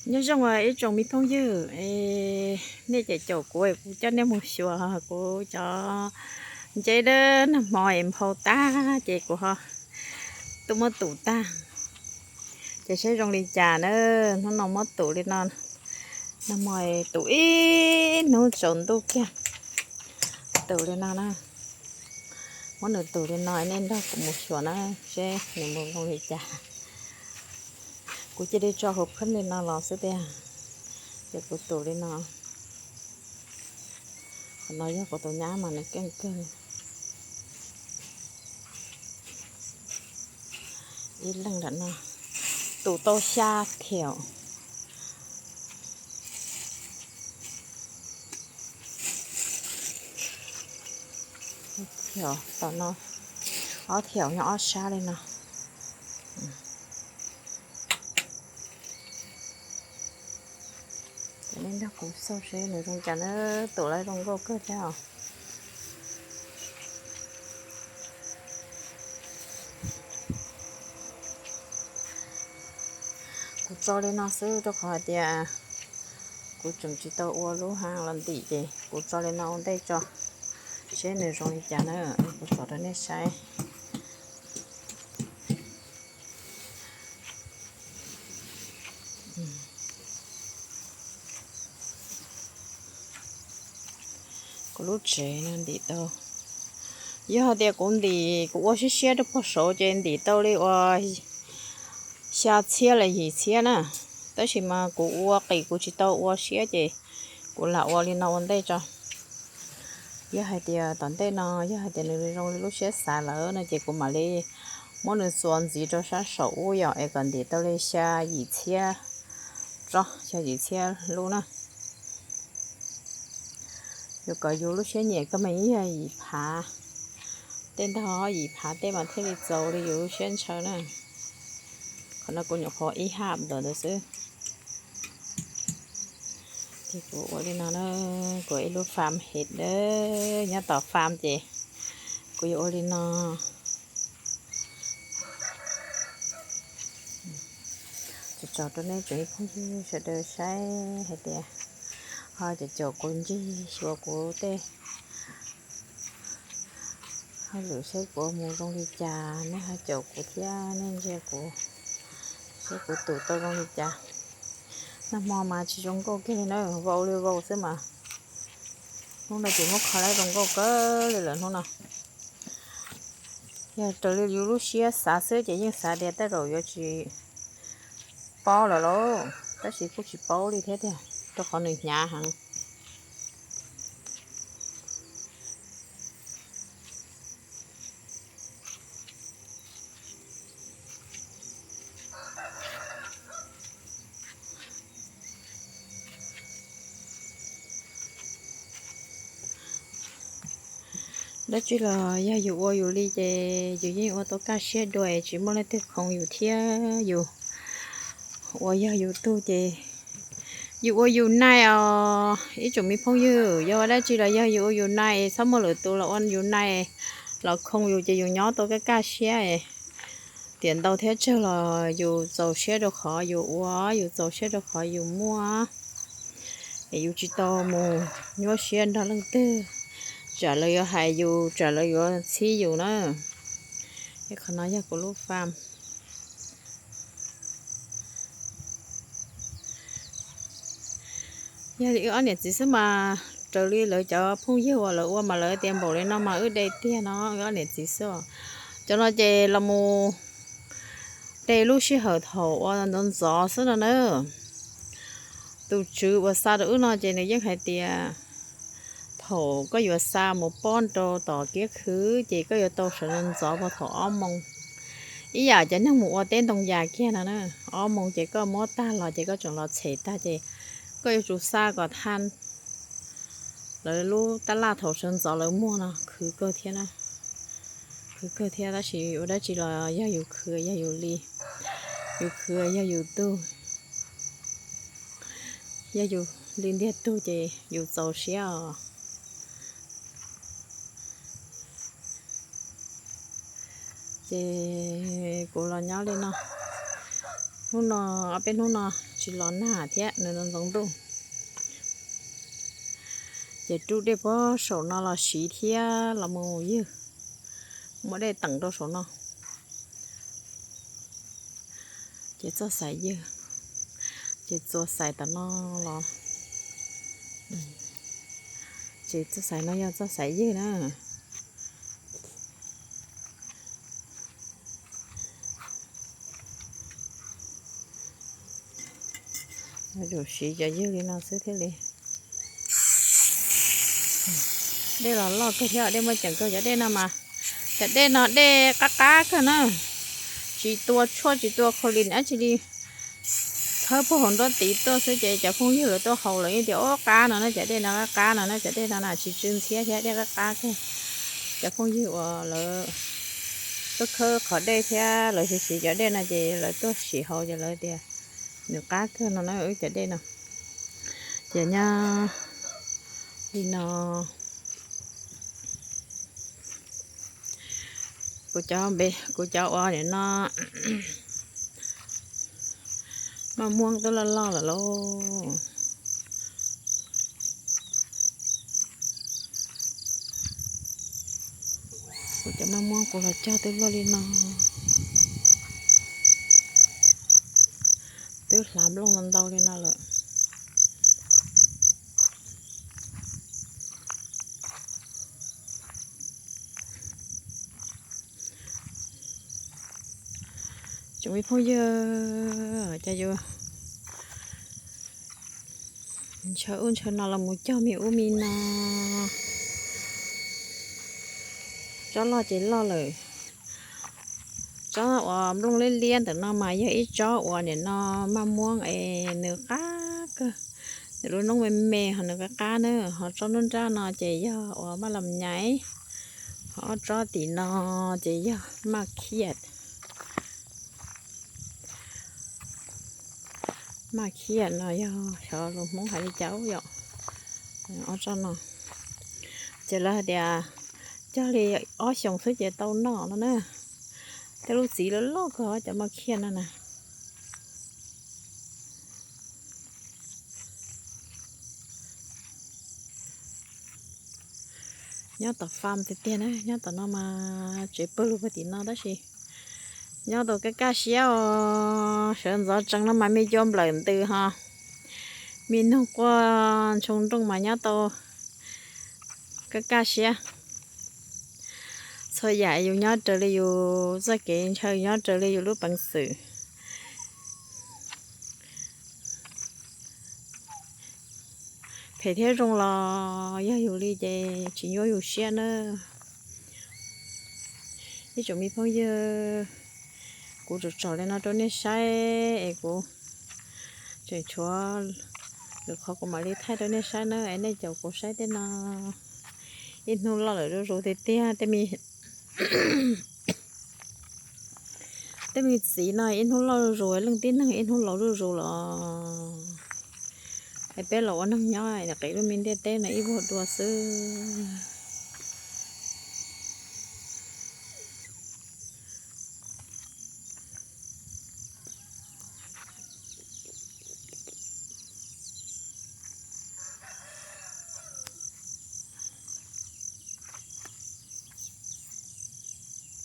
Nyob zoo ib tsoom me phooj ywg, nej caum caum kuv, kuv coj nej mus xyuas kuv cov nceb dawb nag hmo es nphau tag ces kuv ho tuaj muab tus tag. Ces saib zoo li cas na, hnub no muab tus li no, nag hmo tus ib hnub tsaus ntuj kiag, tus li no na. Muab nws tus li no, nej nrog kuv mus xyuas na, seb nws mus zoo li cas. Kuv cia li tso hauv phab li no los xwb tiag. Ces kuv tus li no, qhov no yog kuv tus nyab mas nws keej kawg. Ib leeg lam no tus tau xya thiaum. Thiaum tom no, ob thiaum nyob ob sab li no. Ces nej nrog kuv xauj seb nws zoo cas na, tus lawv zoo nkauj kawg thiab os. Kuv tso li no xwb rau qhov hais tias kuv tseem tsis tau ua lub haj los ntim ces kuv tso li no ua ntej tso, seb nws zoo li cas na, kuv tso rau nej saib. Kuv lub tsev no ntim tau, yog hais tias kuv ntim kuv ua siab siab rau puag saud ces ntim tau li uas xya txhiab los yim txhiab na, tab sis mas kuv ua qis kuv tsis tau ua siab ces kuv lam ua li no ua ntej tso. Yog hais tias tom ntej no yog hais tias nws zoo li lub siab xav lawm no ces kuv mam li muab nws txuas ntxiv rau sab saum ub yom, es kom ntim tau li xya yim txhiab tsob, xya yim txhiab lub na. Yuav kom yus lub siab nyiam koj mas yog yim phav, tej ntag yim phav tej mas thiaj li txaus li yus lub siab ntshaw na. Qhov no kuv nyuam qhuav ib haj ntawd ntawd xwb. Ces kuv ua li no na, kuv ib lub farm hes dawb nyob tom farm ces kuv yuav ua li no. Tso tso rau nej tsoom phooj ywg sawv daws saib hais tias ho caum caum kuv ncig xyuas kuv tej hauj lwm seb kuv mus zoo li cas, nej ho caum kuv thiab nej ntsia kuv seb kuv tus tau zoo li cas. Nag hmo mas tsis zoo nkauj kiag li na, vau li vau xwb mas. Hnub no ces muab kho lawm zoo nkauj kawg li lawm hnub no. Yog raws li yus lub siab xav xwb ces yeej xav tias tej zaum yuav tsis paub lawm lauj, tab sis kuj tsis paub li thiab tiag, rau qhov nws hnyav heev. Dab tsi los yog yus ua yus li ces yus yeej ua tau kaj siab dua, tsis muaj leej twg khoom yus thiab yus ua yog yus tug ces yus ua yus nai os. Ib tsoom me phooj ywg, yog ua dab tsi los yog yus ua yus nai, txhob muaj lwm tus los ua yus nai los khoom yus ces yus nyob tau kaj kaj siab. Tiam ntau thiab tsawg los yus txaus siab rau qhov yus ua, yus txaus siab rau qhov yus muaj, es yus tsis tau mus nyuaj siab nrog leej twg, tsam lawv yuav hais yus, tsam lawv yuav txhib yus na. Es qhov no yog kuv lub farm. Yog li wb ob niam txiv xwb mas, raws li lawv cov phooj ywg uas lawv ua mas lawv tias npaum li no mas wb de tiag no, wb ob niam txiv xwb os. Cov no ces los mus de lub sij hawm thaum uas ntxov ntxov xwb no na. Tus tswv uas xa rau wb no ces nws yeej hais tias thaum koj yuav xa mus pob rau tom kiab khw ces koj yuav tau sawv ntxov ntxov puag thaum ob moos. Ib yam cov neeg mus ua teb ntoo yas kiag no na, ob moos ces koj muab tag los ces koj tseem los txhem tag ces koj yuav tsum xa kom tha lawv lub tab laj thaum sawv ntxov lawv muag no, khwv kawg thiab na. Khwv kawg thiab, tab sis ua dab tsi los yog yus khwv yog yus li, yus khwv yog yus tug, yog yus li ntiag tug ces yus txaus siab os. Ces kuv los nyob li no, Hnub no, ob peb hnub no tsis los nag thiab, nws ntxoov ntxoov ntuj. Ces rub dej puag saum no los siv thiab los mus ywg, muab dej teem rau saum no. Ces txoj xaim ywg, ces txua xaim tom no los, ces txoj xaim no yog txoj xaim ywg na. Yuav tsum siv cov ywg li no xwb thiaj li. Dej los loj kawg thiab, dej muaj ceem kawg. Cov dej no mas, cov dej no dej qab qab kawg na, tsis tua tshuaj tsis tua khaus lis dab tsi li. Thawb puag hauv nruab tiv tuaj xwb ces cov phooj ywg lawv tuaj haus lawv yeej tias ub qab no na, cov dej no qab qab no na, cov dej no na tsis tsw ntxhiab thiab, dej qab qab kawg. Cov phooj ywg uas lawv tuaj khawb qhov dej thiab lawv siv siv cov dej no ces lawv tuaj sim haus ces lawv tias nws qab kawg no na wb cov dej no. Ces nyob li no, kuv cov, kuv cov uas nim no maj muab twb loj loj lawm lauj. Kuv cov maj muab kuv los cog twb loj li no, twb hlav nplooj ntau li no lawm. Tsoom me phooj ywg, cas yus ntshaw ub ntshaw no los mus cog me ub me no. Tsob loj ces loj lawm. Tsob uas nplooj liab liab ntawm no mas yog ib tsob uas nim no maj muab es nws qab kawg, nws lub noob me me ho nws qab qab na. Ho tsob nruab nrab no ces yog uas maj lam nyaiv, ho ob tsob tim no ces yog maj khiaj. Maj khiaj no yog xyov lus Hmoob hais li cas yom. Ob tsob no ces lawv hais tias cog li ob xyoos xwb ces tau noj no na. Tej lub txiv loj loj kawg cov maj khiaj no na. Nyob tom fam tiag tiag na, nyob tom no mas tsev pawg lug puag tim no tab sis nyob tau kaj kaj siab os. Sawv ntxov tsees no mas me cua nplawm ntws ho me noog quaj ntshoo nrooj mas nyob tau kaj kaj siab. Txhua yam yus nyob raws li yus txoj kev ntshaw, nyob raws li yus lub peev xwm. Phem thiab zoo los yog yus li ces tsis nyuaj yus siab na. Ib tsoom me phooj ywg, kuv tsuas tsom li no rau nej saib es kuv tseem tshuav lwm qhov kuv mam li thaij rau nej saib na. Es nej caum kuv saib tej no, ib hnub loj lawm zuj zus tiag tiag. Tej me txiv no ib hnub loj zuj zus, leej tib neeg ib hnub laus zuj zus los. Es peb los ua neeg nyob qiv lub me ntiaj teb no ib vuag dua xwb.